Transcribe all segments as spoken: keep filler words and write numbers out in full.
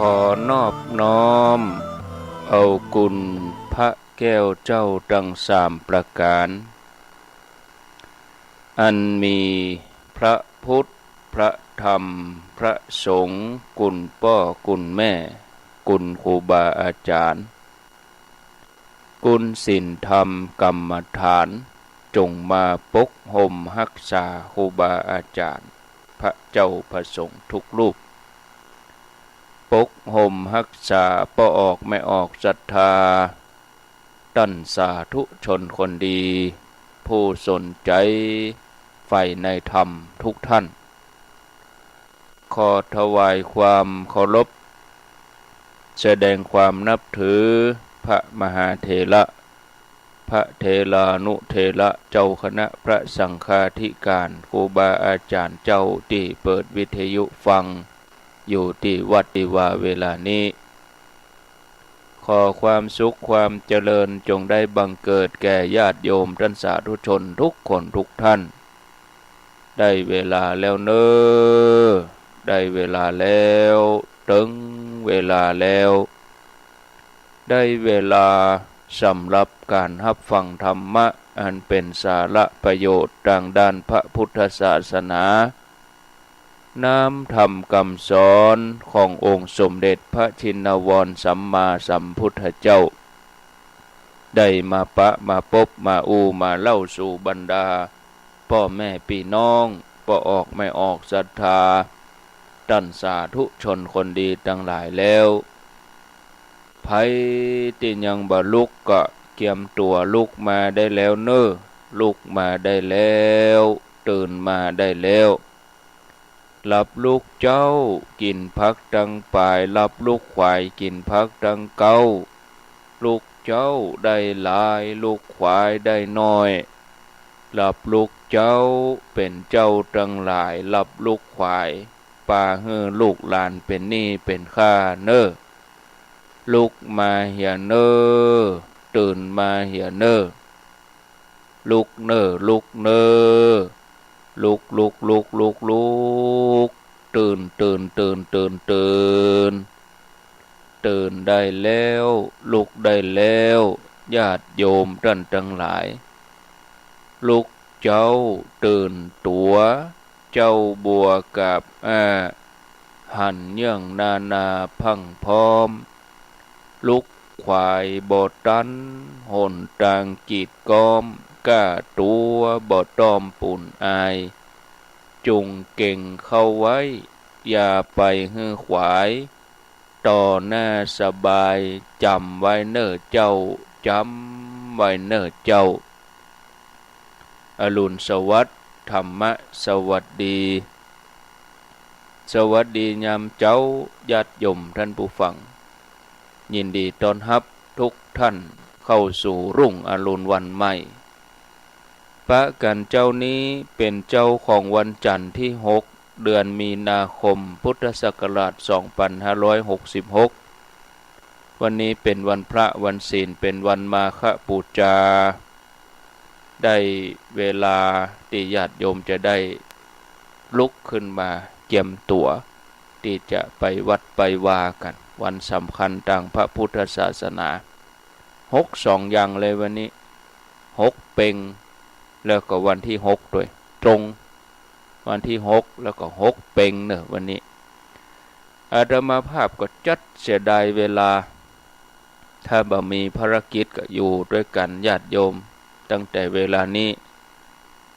ขอนอบน้อมเอาคุณพระแก้วเจ้าตังสามประก๋าน อันมีพระพุทธ พระธรรม พระสงฆ์ คุณป้อคุณแม่ คุณครูบาอาจ๋ารย์ คุณศีลธรรมกรรมฐาน จงมาปกห่มฮักษาครูบาอาจ๋ารย์ พระเจ้าพระสงฆ์ทุกรูป ปกห่มฮักษาป้อออกแม่ออกศรัทธา ต้านสาธุชนคนดี ผู้สนใจ๋ใฝ่ในธรรมทุกท่าน ขอถวายความเคารพ แสดงความนับถือพระมหาเถระ พระเถรานุเถระ เจ้าคณะพระสังฆาธิการ ครูบาอาจ๋ารย์เจ้าตี้เปิดวิทยุฟังอยู่ตี้วัดตี้วาเวลานี้ ขอความสุขความเจริญจงได้บังเกิดแก่ญาติโยมต้านสาธุชนทุกคนทุกท่าน ได้เวลาแล้วเน่อ ได้เวลาแล้ว เถิงเวลาแล้ว ได้เวลาสำหรับก๋านฮับฟังธรรมะอันเป๋นสาระประโยชน์ตางด้านพระพุทธศาสนา น้ำธรรมกำสอนขององค์สมเด็จพระชินวรสัมมาสัมพุทธเจ้า ได้มาปะมาปบมาอู้มาเล่าสู่บรรดาป้อแม่ปี้น้อง ป้อออกแม่ออกศรัทธา ต้านสาธุชนคนดีตังหลายแล้ว ใผตี้ยังบ่ลุกก็เกียมตั๋วลุกมาได้แล้วเน่อ ลุกมาได้แล้ว ตื่นมาได้แล้ว หลับลุกเจ๊า กิ๋นผักตังป๋าย หลับลุกขวาย กิ๋นผักตังเก๊า ลุกเจ๊าได้หลาย ลุกขวายได้น้อย หลับลุกเจ๊าเป๋นเจ้าตังหลาย หลับลุกขวาย ปาหื้อลูกหลานเป๋นหนี้เป๋นค่าเน่อ ลุกมาเหียเน่อ ตื่นมาเหียเน่อ ลุกเน่อ ลุกเน่อ ลุก ลุก ลุก ลุก ลุก ตื่น ตื่น ตื่น ตื่น ตื่น ตื่นได้แล้ว ลุกได้แล้ว ญาติโยมต้านตังหลาย ลุกเจ๊า ตื่นตั๋ว เจ๊าบัวกาบอ้า หันเยื่องนานาพรั่งพร้อม ลุกขวายบ่ตัน หนตางกีดก๊อม ก้าตั๋วบ่ต้อมปูนอาย จุ่งเก่งเข้าไว้ อย่าไปหื้อขวาย ต่อหน้าสบาย จ๋ำไว้เน่อเจ้า จ๋ำไว้เน่อเจ้า อรุณสวัสดิ์ ธรรมสวัสดี สวัสดียามเจ๊า ญาติโยมต้านผู้ฟัง ยินดีต้อนฮับทุกท่านเข้าสู่รุ่งอรุณวันใหม่ ปะกั๋นเจ๊านี้เป๋นเจ๊าของวันจันทร์ตี้หก เดือนมีนาคม พุทธศักราชสองพันห้าร้อยหกสิบหก วันนี้เป๋นวันพระวันศีล เป๋นวันมาฆบูชา ได้เวลาตี้ญาติโยมจะได้ลุกขึ้นมาเกียมตั๋ว ตี้จะไปวัดไปวากั๋น วันสำคัญตางพระพุทธศาสนา หกสองอย่างเลยวันนี้ หกเป็ง แล้วก็วันตี้หกตวย ตรงวันตี้หก แล้วก็หกเป็งเน่อวันนี้ อาตมาภาพก็จั๊ดเสียดายเวลา ถ้าบ่มีภารกิจก็อยู่ตวยกั๋นญาติโยม ตั้งแต่เวลานี้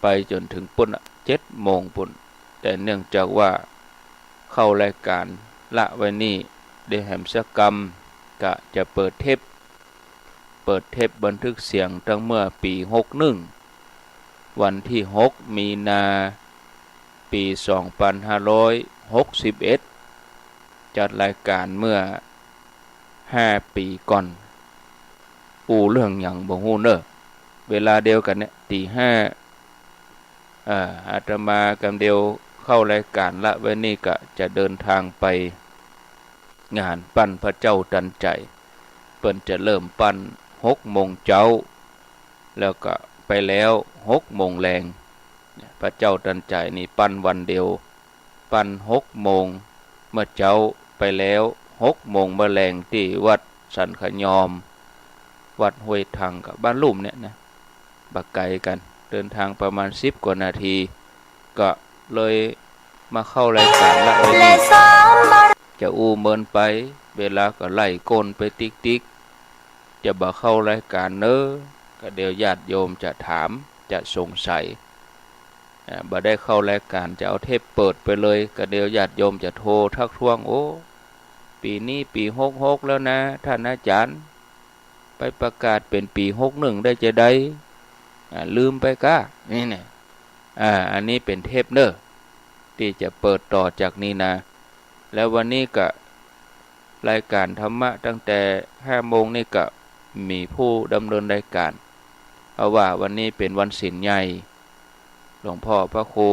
ไปจ๋นเถิงปู๊นน่ะ เจ็ดโมงปู๊น แต่เนื่องจากว่าเข้ารายก๋านละไว้นี่ ได้แหมสักกำ กะจะเปิดเทป เปิดเทปบันทึกเสียงตั้งเมื่อปี๋หกหนึ่ง วันตี้หกมีนา ปี๋สองพันห้าร้อยหกสิบเอ็ด จัดรายก๋านเมื่อห้าปี๋ก่อน อู้เรื่องหยังบ่ฮู้เน่อ เวลาเดียวกั๋นเนี่ย ตี๋ห้า เอ่อ อาตมากำเดียวเข้ารายก๋านละไว้นี่กะจะเดินตางไปงานปั้นพระเจ้าตันใจ๋ เปิ้นจะเริ่มปั้นหกโมงเจ๊า แล้วก็ไปแล้วหกโมงแลง พระเจ้าตันใจ๋นี่ปั้นวันเดียว ปั้นหกโมงเมื่อเจ๊า ไปแล้ว หกโมงบ่าแลงตี้วัดสันขะยอม วัดห้วยทังกับบ้านลุ่มเนี่ยนะ บ่ไกลกั๋น เดินทางประมาณสิบกว่านาที ก็เลยมาเข้ารายก๋านละไว้นี่ จะอู้เมินไป เวลาก็ไล่ก้นไปติ๊กๆ จะบ่เข้ารายก๋านเน้อ ก็เดี๋ยวญาติโยมจะถาม จะสงสัย อ่า บ่ได้เข้ารายก๋าน จะเอาเทปเปิดไปเลย ก็เดี๋ยวญาติโยมจะโทรทักท้วง โอ้ ปี๋นี้ปี๋หกหกแล้วนะ ต้านอาจ๋ารย์ ไปประกาศเป๋นปี๋หกหนึ่งได้จาใด อ่า ลืมไปก้า นี่เนี่ย อ่า อันนี้เป๋นเทปเน้อ ตี้จะเปิดต่อจากนี้นะ แล้ววันนี้ก็รายก๋านธรรมะตั้งแต่ห้าโมงนี่ก็มีผู้ดำเนินรายก๋าน เพราะว่าวันนี้เป๋นวันศีลใหญ่ หลวงพ่อพระครู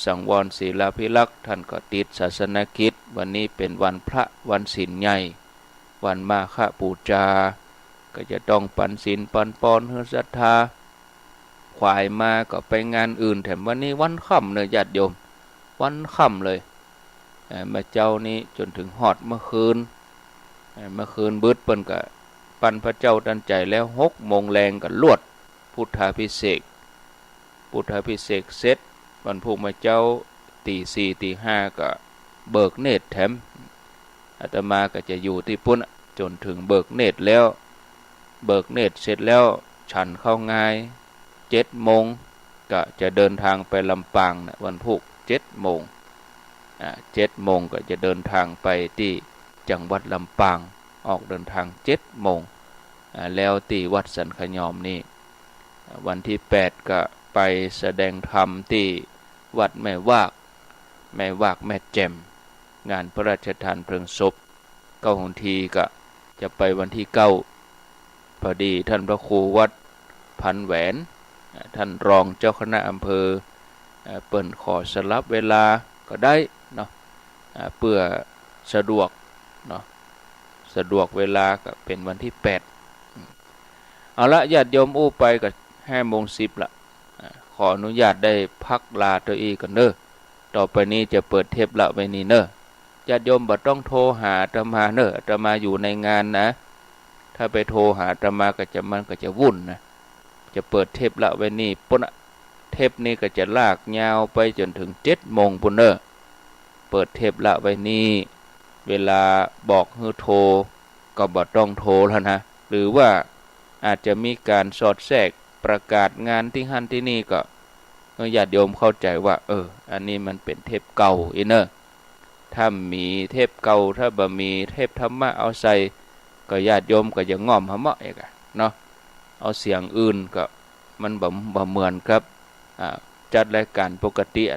สังวรศิลาภิรักษ์ ต้านก็ติดศาสนกิจ วันนี้เป๋นวันพระวันศีลใหญ่ วันมาฆบูชา ก็จะต้องปันศีลปันปอนหื้อศรัทธา ขวายมาก็ไปงานอื่น แถมวันนี้วันค่ำเน้อญาติโยม วันค่ำเลย เอ่อ เมื่อเจ๊านี้จ๋นถึงฮอดเมื่อคืน เอ่อ เมื่อคืนบึดเปิ้นก็ปันพระเจ้าตันใจ๋แล้ว หกโมงแลงก็ลวดพุทธาภิเษก พุทธาภิเษกเสร็จ วันพูกเมื่อเจ๊าตี๋สี่ตี๋ห้าก็เบิกเนตรแถม อาตมาก็จะอยู่ตี้ปุ้นจ๋นถึงเบิกเนตรแล้ว เบิกเนตรเสร็จแล้วฉันข้าวงาย เจ็ดโมงก็จะเดินทางไปลำปางนะ วันพูกเจ็ดโมง อ่า เจ็ดโมงก็จะเดินทางไปตี้จังหวัดลำปาง ออกเดินทางเจ็ดโมง อ่า แล้วตี้วัดสันขะยอมนี่ อ่า วันที่แปดก็ไปแสดงธรรมตี้วัดแม่วาก แม่วากแม่แจ่ม งานพระราชทานเพลิงศพ เก๊าหนทีก็จะไปวันที่เก้า พอดีต้านพระครูวัดพันแหวน อ่า ต้านรองเจ้าคณะอำเภอ อ่า เปิ้นขอสลับเวลาก็ได้เนาะ อ่า เปื้อสะดวกเนาะ สะดวกเวลาก็เป๋นวันที่แปด อืม เอาละ ญาติโยมอู้ไปก็ห้าโมงสิบละ อ่า ขออนุญาตได้พักลาตะอี้ก่อนเน้อ ต่อไปนี้จะเปิดเทปละไว้นี่เน้อ ญาติโยมบ่ต้องโทรหาอาตมาเน้อ อาตมาอยู่ในงานนะ ถ้าไปโทรหาอาตมาก็จะ มันก็จะวุ่นนะ จะเปิดเทปละไว้นี่ปุ้นนะ เทปนี้ก็จะลากยาวไปจ๋นถึงเจ็ดโมงปุ้นเน้อ เปิดเทปละไว้นี่ เวลาบอกหื้อโทรก็บ่ต้องโทรแล้วนะ หรือว่าอาจจะมีก๋านสอดแทรกประกาศงานตี้หั้นตี้นี่ก็ เออ ญาติโยมเข้าใจ๋ว่า เออ อันนี้มันเป๋นเทปเก่าอี้เน้อ ถ้ามีเทปเก่า ถ้าบ่มีเทปธรรมะเอาใส่ ก็ญาติโยมก็จะง่อมหาเมาะอีกอะเนาะ เอาเสียงอื่นก็มันบ่ บ่เหมือนกับ อ่า จัดรายก๋านปกติอะ